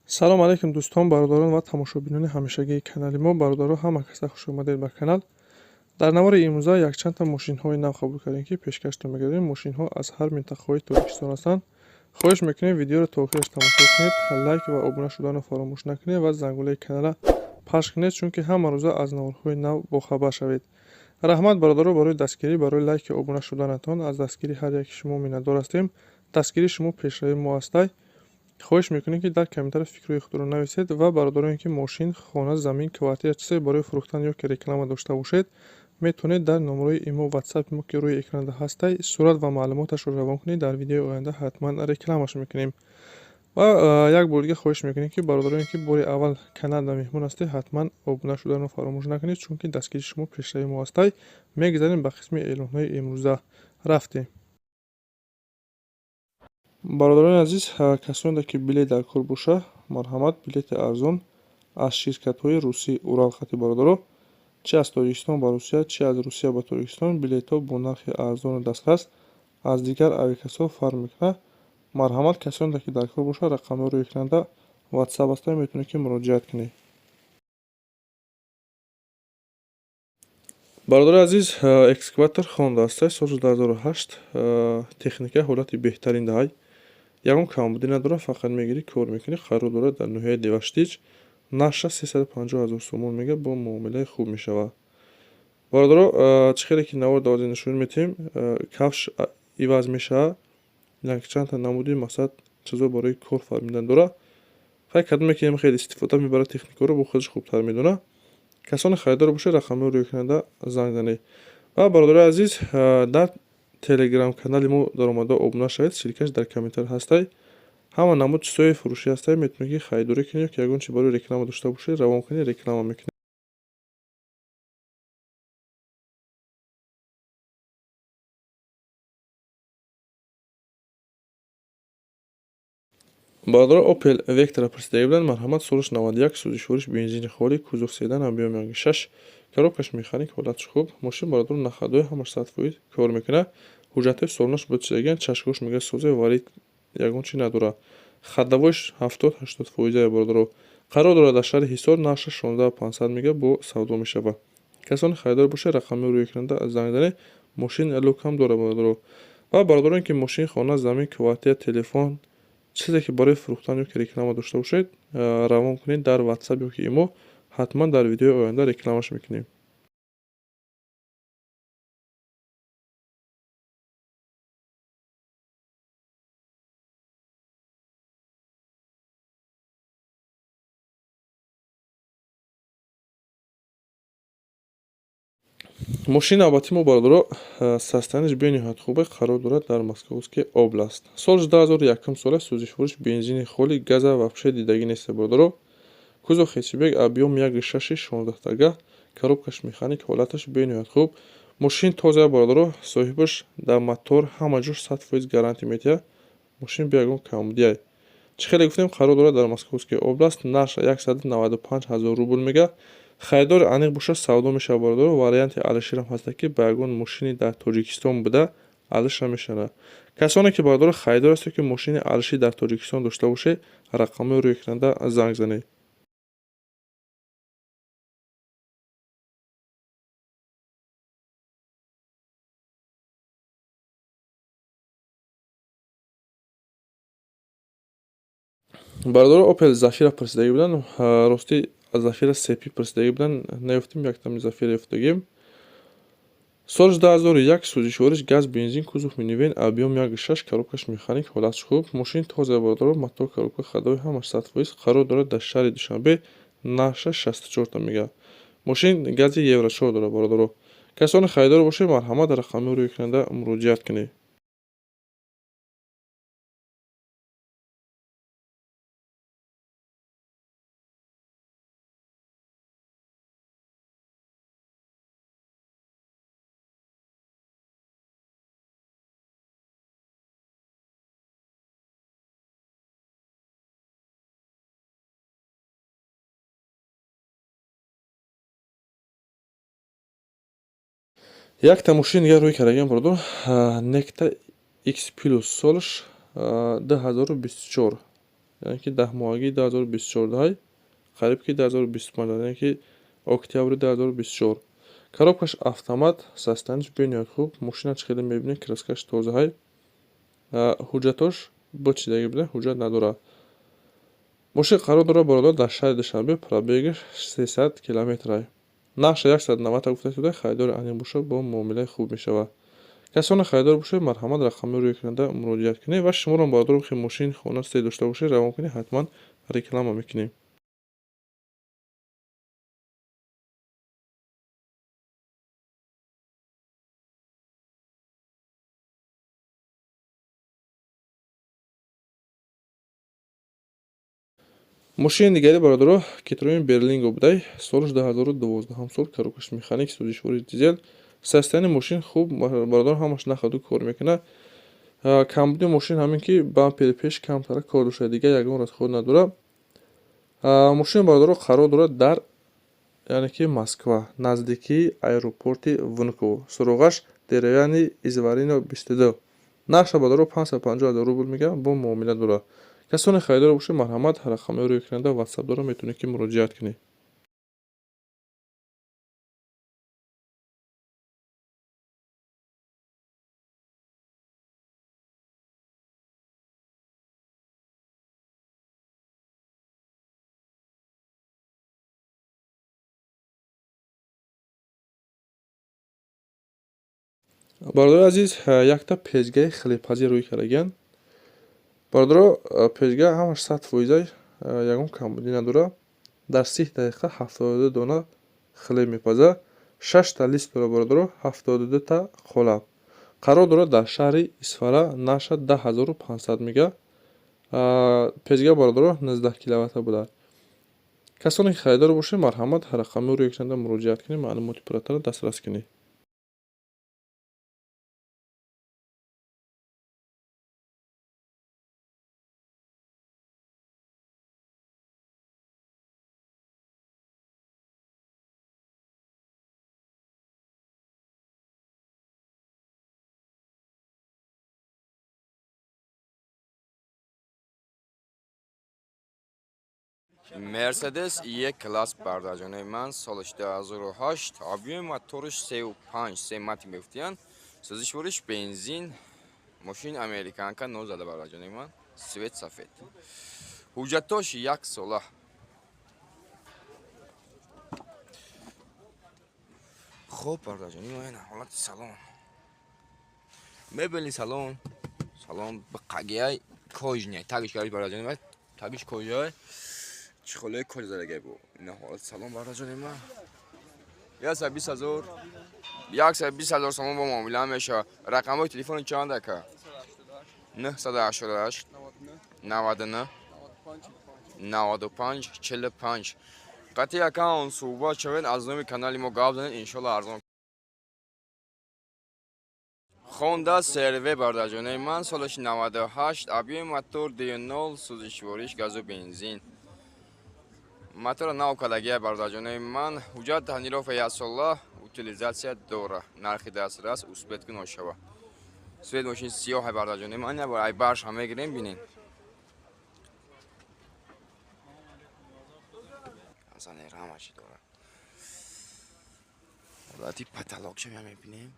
Салом алейкум, дӯстон, бародарон ва тамошобинони ҳамешагии канали мо. Бародаро, ҳама каса хуш омадед ба канал. Дар навори имрӯза якчандта мошинҳои нав қабул кардем, ки пешкаштон мегардем. Мошинҳо аз ҳар минтақаҳои Тоҷикистон ҳастанд. Хоҳиш мекунем, видеоро то охираш тамошо кунед, лайк ва обуна шуданро фаромӯш накунед ва зангулаи канала пахш кунед, чунки ҳама рӯза аз наворҳои нав бохабар шавед. Раҳмат, бародаро, барои дастгирӣ, барои лайки обуна шуданатон. Аз дастгирии ҳар яки шумо миннатдор ҳастем. Дастгирии шумо пешравии мо ҳастай. Хоҳиш мекунем, ки дар комментария фикрҳои худро нависед ва бародароне, ки мошин, хона, замин, квартира, чизе барои фурӯхтан ё ки реклама дошта бошед, метавонед дар номерои имо, ватсапи мо, ки рӯи экранда ҳастай, сурат ва маълумоташро равон кунед. Дар видеои оянда ҳатман рекламаш мекунем. Ва як бор дига хоҳиш мекунем, ки бародароне, ки бори аввал каналда меҳмон ҳастед, ҳатман обуна шуданро фаромӯш накунед, чунки дастгирии шумо пешравии мо ҳастай. Мегузарем ба қисми эълонҳои имрӯза. Рафтем. Бародарони азиз, касоне ки билет дар кор боша, марҳамат, билети арзон аз ширкатҳои русӣ Урал хати. Бародаро, чи аз Тоҷикистон ба Русия, чи аз Русия ба Тоҷикистон, билетҳо бо нархи арзону дастрас, аз дигар авиакассаҳо фарқ мекунад. Марҳамат, касоне ки дар кор боша, рақамҳои рӯи экранда ватсап ҳастанд, метавонед ки муроҷиат кунед. Бародари азиз, экскаватор Хонда ҳастай, соли 2008, техника ҳолати беҳтарин даҳай, ягон камбудӣ надорад, фақат мегирӣ, кор мекунӣ. Қарор дорад дар ноҳияи Деваштич. Нархша 350 000 сомон мега, бо муомилаи хуб мешавад. Бародаро, чӣ хеле ки навор давози нишон метиҳем, кафш иваз мешавад, якчандта намуди мақсад чизо барои кор фармидан дорад. Хай, кадоме ки хеле истифода мебарад техникаро, бо худаш хубтар медонад. Касоне харидор бошед, рақамҳои рӯи экранда занг занед. Ва бародарои азиз, дар телеграм канали мо даромада обуна шавед, ссылка ш дар комментар ҳастай. Ҳама намуд чизҳои фурӯшӣ ҳастай, метавонед ки харидорӣ кунед ё ки ягон чи барои реклама дошта бошед, равон кунед, реклама мекунед. Бародаро, Опел Вектора пурсидаги буданд. Марҳамат, солаш 91, сӯзишвориш бензини холӣ, кузов седан, объём 1,6, коробка ш механик, ҳолатш хуб. Мошин, бародаро, на ходовой, ҳамаш 100% кор мекунад. Ҳуҷҷатҳои солонаш буд чизагиян, чашкош мега созе, вале ягон чи надорад. Ходовой ш 70-80 фоизае. Бародаро, қарор дорад дар шаҳри Ҳисор. Нархаш 16 500 мега, бо савдо мешавад. Касоне харидор бошед, рақамҳои рӯи экранда занг занед. Мошин люк ҳам дорад, бародаро. Ва бародароне ки мошин, хона, замин, квартира, телефон, чизе ки барои фурӯхтан ё ки реклама дошта бошед, равон кунед дар ватсап ё ки имо, ҳатман дар видеои оянда рекламаш мекунем. Мошини навбатии мо, бародаро, состояние ш бениҳоят хубе, қарор дорад дар Московский область, соли 2001 сола, сӯзишвориш бензини холӣ, газа вообще дидагӣ нест, бародаро. Кузов хэтчбек, объём 1,6, 16 тага, коробка ш механик, ҳолаташ бениҳоят хуб. Мошин тоза, бародаро, соҳибаш дар мотор, ҳама ҷош 100% гарантия медиҳад. Мошин бе ягон камбудиай. Чӣ хеле гуфтем, қарор дорад дар Московский область, нархша 195 000 рубл мега. Харидори аниқ бошад, савдо мешавад, бародаро. Варианти алиширам ҳаста, ки ба ягон мошини дар Тоҷикистон буда алиша мешавад. Касоне ки, бародаро, харидор ҳастед, ки мошини алишӣ дар Тоҷикистон дошта бошед, рақамҳои рӯи экранда занг занед. Бародаро, Опел Зафира пурсидагӣ буданд. Ростӣ, Зафира сепи пурсидагӣ буданд, наёфтем, яктами Зафира ёфтагем. Соли 2001, сӯзишвориш газ, бензин, кузов минивэн, объём 1,6, коробка ш механик, ҳолатш хуб. Мошин тоза, бародаро, мотор, коробка, ходовой ҳамаш 100%. Қарор дорад дар шаҳри Душанбе. Нархша 64та мега. Мошин гази Евро 4 дорад. Бародаро, касоне харидор бошед, марҳамат, рақамҳои рӯи экранда муроҷиат кунед. Якта мошин дигар рӯй кардагиам, бародар, Некта X Plus, солаш 2024. Яъне ки 10 моҳагии 2024, қариб ки 2025, яъне ки октябри 2024. Коробкаш автомат, состояниш бениҳоят хуб. Мошина чӣ хеле мебинед, краскаш тозаҳай. Ҳуҷҷатош бочидагӣ буда, ҳуҷҷат надорад. Мошин қарор дорад бародар дар шаҳри Душанбе, пробегаш 300 километр. Нархша 190 гуфта шуда, харидори аниқ бошад, бо муомилаи хуб мешавад. Касоне харидор бошед, марҳамат рақамҳои рӯи экранда муроҷиат кунед ва шуморо бародарон ки мошин хона се дошта бошед, равон кунед, ҳатман реклама мекунем. Мошини дигари бародаро Citroen Berlingo будай, солаш 2012 сол, коробкаш механик, сӯзишвори дизел. Состояние мошин хуб, бародарон, ҳамаш нахаду кор мекунад. Камбуди мошин ҳамин ки бампери пеш камтара кор дошта, дигар ягон расход надорад. Мошин бародаро қарор дорад дар яъне ки Москва, наздикии аэропорти Внуково. Суроғаш деревяни Изварино 22. Нархша бародаро 550 ҳазор рубл мегӯянд, бо муомила дорад. Касоне харидор бошед, марҳамат рақамҳои рӯи экранда WhatsApp дорад, метавонед ки муроҷиат кунед. Бародари азиз, якта печгаи хлебпазӣ рӯй кардагиянд. Бародаро, печга ҳамаш 100%, ягон камбудӣ надорад. Дар 30 дақиқа 72 дона хлеб мепазад. 6 та лист дорад бародаро, 72 та қолаб. Қарор дорад дар шаҳри Исфара, нархша 10500 мега. Печга бародаро 19 киловатта буда. Касоне ки харидор бошед, марҳамат рақамҳои рӯи экранда муроҷиат кунед, маълумоти пурратарро дастрас кунед. Мерседес Е класс бардарҷонои ман, солаш 2008, объёми мотораш 3,5, се мати мегуфтиянд, сӯзишвориш бензин, мошин американка нозада бардарҷонои ман, свет сафед. Ҳуҷҷатош як сола. Хоб бардарҷони ман, ҳолати салон. Мебели салон, салон бақагиай кожняй, тагиш кариш бардарҷони ман, тагиш кожай. Чӣ холаи кожа задагай бу. Ина ҳолат салон бардарҷони ман. 120 ҳазор, 120 ҳазор сомон бо муомила мешавад. Рақамҳои телефони чанд ака? 988 99 95 45. Қатъи акаон суҳбат шавед, аз номи канали мо гап занед, иншолло арзон. Honda CR-V бардарҷонаи ман, солаш 98, объёми мотор 2.0, сӯзишвориш газу бензин. Мотора нав кардагия бардарҷонаи ман, ҳуҷҷат тонировка як сола, утилизатсия дора, нархи дастрас, успеть кун ошава. Свет мошин сиёҳ бардарҷонаи ман, як бор ай барш ҳам мегирем, бинед. Асlan рамаши дора. Ҳолати потолокша мебинем.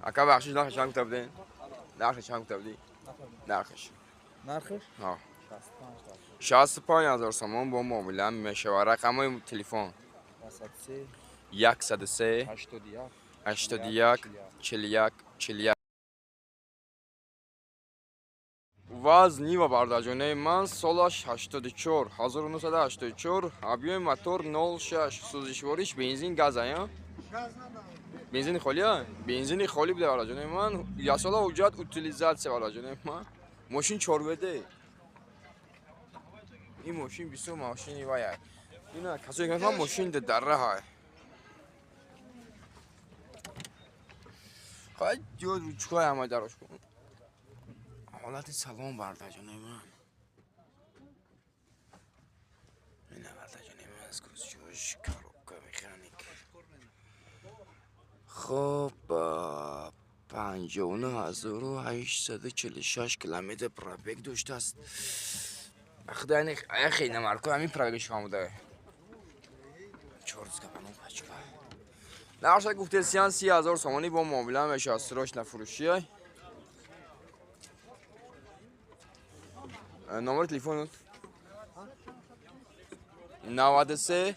Ака бахшиш, нархаш чанд гуфта будем? Нархаш чанд гуфта будӣ? Нархаш. Нархаш? Ҳа. 65 ҳазор сомон бо муомила мешавад. Рақамҳои телефон 103 81 41 41. ВАЗ Нива бардарҷонаи ман, солаш 84, 1984, объёми мотор 0,6, сӯзишвориш бензин газ ая? Бензини холӣ? Бензини холӣ буда бардарҷонаи ман. Яксола ҳуҷҷат, утилизатсия бардарҷонаи ман. Мошин 4 ВД. Ин мошин бисёр мошини вай. Ина касое ки мефаҳманд, мошин дар раҳай. Хай ҷо ручкаи ҳама дарош кун. Ҳолати салон бардарҷонаи ман. Ина бардарҷонаи ман, сквозь коробка, механик. Хоб. 59 846 километр пробег доштааст. Худо, яхе иномарко ҳамин пробегш буда. Чорзгабану пачка. Нарша гуфтесиян 30 000 сомонӣ, бо муомила мешавад, срочно фурӯшия. Номери телефонут 93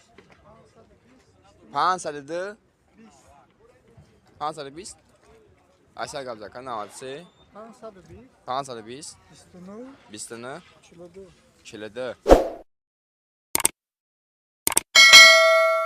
502 520. Айса гап зака, 93 520 29 42. 42.